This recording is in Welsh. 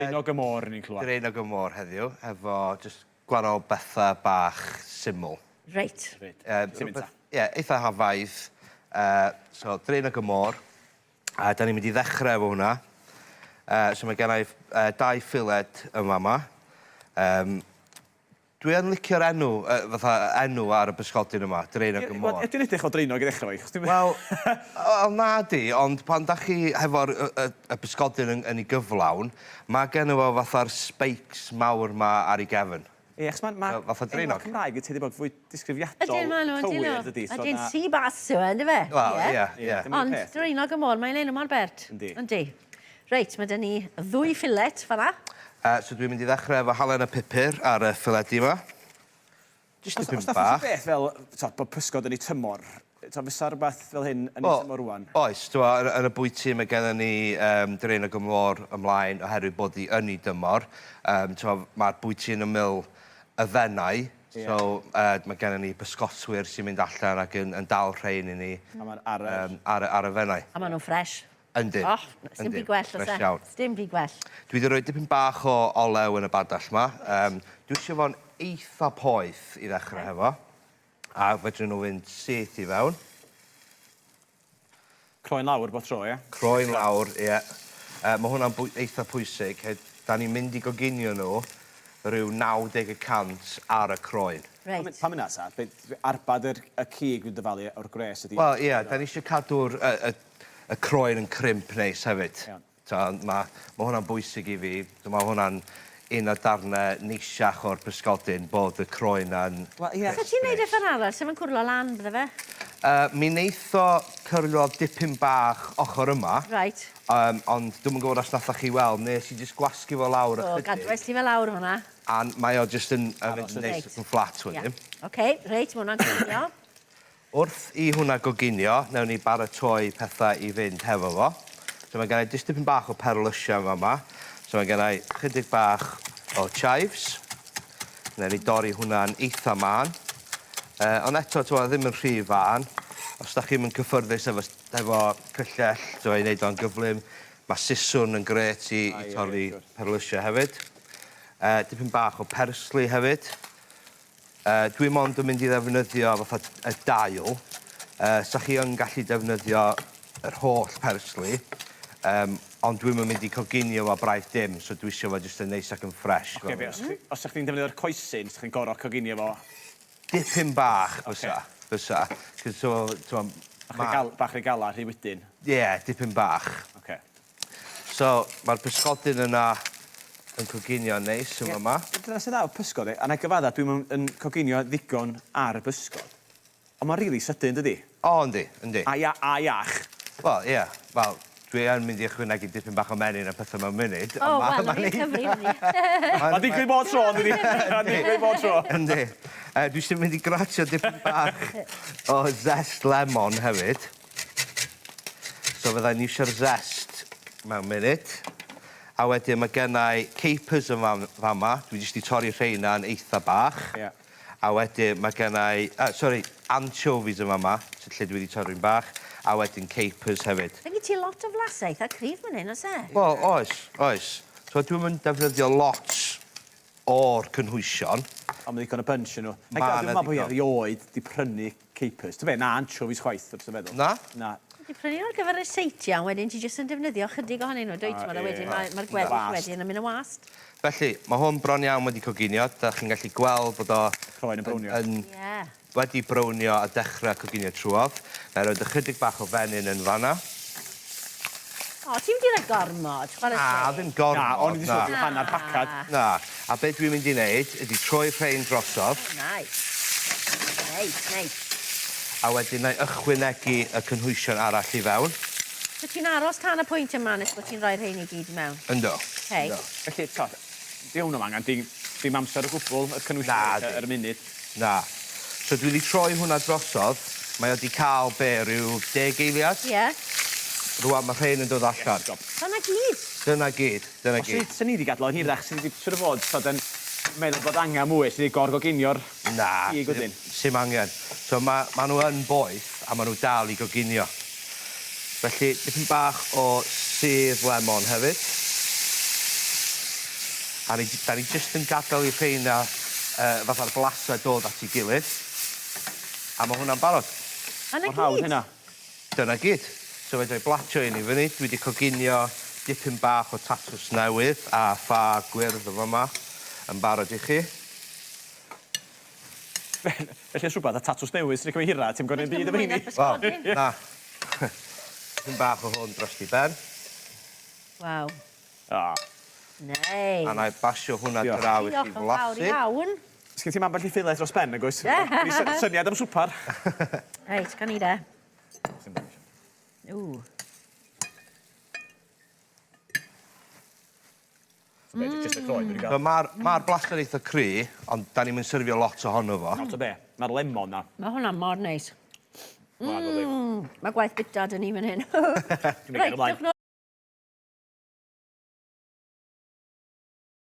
Draenog y môr ni'n clywed. Draenog y môr heddiw efo jyst gwahanol betha bach syml. Reit. Reit. Yym Ti'n mynd ta? Ie, eitha hafaidd. Yy so Draenog y môr. A 'dan ni'n mynd i ddechre efo hwnna. Yy so mae genna i yy dau ffiled yn fama. Yym Dwi yn licio'r enw, yy fatha enw ar y bysgodyn yma, Draenog y Môr. Wel, ydy'n edrych fel draenog i ddechrau efo 'i, achos dwi'm... Wel, wel na 'di, ond pan 'dach chi hefo'r y y y pysgodyn yn yn 'i gyflawn, ma' genno fo fatha'r spikes mawr 'ma ar 'i gefn. Ie, achos ma'n ma'... Fel fatha draenog. Enwa' Cymraeg yn tueddu bod fwy disgrifiadol... Ydyn ma' nhw yndyn nhw. ...cywir dydi? So Ydyn, na- sea bass yw e yndyfe? Wel, ie, ie. Ond draenog y môr, mae'n enw mor bert. Yndi. Yndi. Reit, ma' 'da ni ddwy fillet fan'na. Yy so dwi'n mynd i ddechrau efo halen a pupur ar y ffiledi yma. Jyst dipyn Os bach. Os beth fel, t'od, bod pysgod yn eu tymor, t'od, fysa rhywbeth fel hyn yn ei tymor rŵan? Oes, t'mo' yn yn y bwyty mae gennym ni yym draenog y môr ymlaen oherwydd bod hi yn ei dymor. Yym t'mo' ma'r bwyty yn ymyl y Fenai, so yy mae gennym ni bysgotwyr sy'n mynd allan ac yn yn dal rhein i ni. A ma'r ar yr... Yym ar y ar y Fenai. A ma' nhw'n ffresh. Yndyn. Och, sdim byd gwell, oes e? Sdim byd gwell. Dwi 'di rhoi dipyn bach o olew yn y badell 'ma. Yym, dwi isio fo'n eitha poeth i ddechrau hefo. A fedrwn nhw fynd syth i fewn. Croen lawr bob tro, ie? Croen lawr, ie. Yy, ma' hwnna'n bwy- eitha pwysig. Da ni'n mynd i goginio nhw ryw 90% ar y croen. Reit. Pam yna ta? Be- arbad yr y cig dwi'n dyfalu o'r gwres ydi... Wel, ie, da ni eisiau cadw'r y, y, y croen yn crimp neis hefyd. Iawn. Ta, ma' ma' hwnna'n bwysig i fi. Dwi me'wl hwnna'n un o darne neisiach o'r pysgodyn bod y croen 'na'n... Wel ie. Sa ti'n neud e ffor arall sa fo'n cwrlo lan bydde fe? Yy mi neith o cyrlo dipyn bach ochor yma. Reit. Yym ond dwi'm yn gwbod os nathoch chi weld nes i jyst gwasgu fo lawr ychydig. Do gadwes ti fe lawr fan 'na. A mae o jyst yn yn mynd yn neis ac yn fflat wedyn. Ie. Oce reit ma' wnna'n coginio. Wrth i hwnna goginio, newn ni baratoi petha i fynd hefo fo. So mae gennai jyst dipyn bach o perlysiau yn fama. So mae gennai chydig bach o chives. Newn ni dorri hwnna'n eitha mân. Uh, ond eto, t'mo', ddim yn rhy fân. Os da chi'm yn cyffyrddus efo, efo cyllell, t'mo', i neud o'n gyflym, mae siswrn yn grêt i, i torri perlysiau hefyd. Uh, dipyn bach o persli hefyd. Yy dwi mond yn mynd i ddefnyddio fatha y dail. Yy 'sa chi yn gallu defnyddio yr holl persli yym ond dwi'm yn mynd i coginio fo braidd dim so dwi isio fo jyst yn neis ac yn ffresh. Ocê be' os chi os 'sa chdi'n defnyddio'r coesyn 'sa chdi'n gor'o' coginio fo? Dipyn bach fysa fysa 'c'os so t'mo' Bach rhy gal- bach rhy galad rhy wedyn. Ie dipyn bach. Ocê. So, mae'r pysgodyn yna yn coginio'n neis yn fama. Ie, dyna sy'n dda efo pysgod, a na i gyfadda, dwi'm yn yn coginio ddigon ar y bysgod. Ond mae'n rili sydyn, dydi? O, yndi, yndi. A ia- a iach. Wel, ie. Wel, dwi yn mynd i ychwanegu dipyn bach o menyn a petha mewn munud, O, ond ma' wel, ma'n ni'n cyfri hynny. Ma'n digwydd bob tro, yndydi? Ma'n digwydd bob tro. Yndi. Dwi jyst yn mynd i gratio dipyn bach o zest lemon hefyd. So fydda i'n iwsio'r zest mewn munud. A wedyn mae gennai capers yn fam- fama. Dwi jyst 'di torri rheina yn eitha bach. Ie. A wedyn mae gennai yy sori, anchovies yn fama, sy lle dwi wedi torri'n bach, a wedyn capers hefyd. Mae gen ti lot o flasau eitha cryf fan hyn, oes e? Wel, oes, oes. So dwi'm yn defnyddio lot o'r cynhwysion. Ond mae ddigon o punch yn nhw. Ma' 'na Dwi'n meddwl bod fi ddigon. erioed 'di prynu capers. Ti'n be, na anchovies chwaith, dwi'n meddwl. Na? Na. Ti prynu nhw ar gyfer ryseitiau, ond wedyn ti jyst yn defnyddio chydig ohonyn nhw, dwyt, t'mod, a wedyn mae, mae'r gweddill wedyn yn mynd yn wast. Felly, mae hwn bron iawn wedi coginio. Da chi'n gallu gweld bod o... Croen yn brownio. Yn, Ie. wedi brownio a dechrau coginio trwodd. Na i roid ychydig bach o fenyn yn fan'na. O, ti'n mynd i roi gormod, chwarae teg. Na, ddim gormod. Na, o'n i 'di sôn hanner pacad. Na. A be dwi'n mynd i wneud ydi troi rhein drosodd. O, nice. Neis, neis. A wedyn na i ychwanegu y cynhwysion arall i fewn. So ti'n aros tan y pwynt yma nes bod ti'n rhoi rhein i gyd i mewn? Yndw. Okei. Yndw. Felly, t'od, 'di hwnna'm angan dim dim amser o gwbwl, y cynhwysion ar y munud. Na. So dwi 'di troi hwnna drosodd. Mae o 'di ca'l, be', ryw deg eiliad? Ie. Rŵan ma' rhein yn dod allan. Dyna gyd? Dyna gyd, dyna gyd. Os 'sen ni 'di gadl o'n hirach, 'sen ni 'di, siŵr o fod, t'od, yn meddwl bod angan mwy, 'sen ni 'di gor-goginio'r Na. cig wedyn. Sim angen. So ma' ma' nhw yn boeth a ma' nhw dal i goginio. Felly, dipyn bach o sudd lemon hefyd. A ni, da ni jyst yn gadael i'r rheina uh, fatha'r blasau dod at ei gilydd. A mae hwnna'n barod. A 'na Mor hawdd gyd. hynna. Dyna gyd. So fedra i blatio un i fyny. Dwi wedi coginio dipyn bach o tatws newydd a ffa gwyrdd yn fama yn barod i chi. Felly os rhywbeth, a tatws newydd sy'n cymryd hira, ti'n gwneud byd efo heini. Wel, na. Dipyn bach o hwn dros di ben. Waw. Ah. Neis. A na i basio hwnna Diolch. draw i chi Diolch yn fawr flasu. iawn. Sgyn ti'm ambell i ffilet dros ben, nag oes? Syniad am swpar. Reit, gan i de. Ww. Mm. Just y croen dwi'n gael. Mae'r ma blaster eitha cry, ond da ni'n mynd syrfio lot ohono fo. Lot o be, mae'r lemon na. Mae hwnna mor neis. Mm. Mae gwaith bita dyn ni fan hyn. Dwi'n mynd Reit, ymlaen. dewch nôl.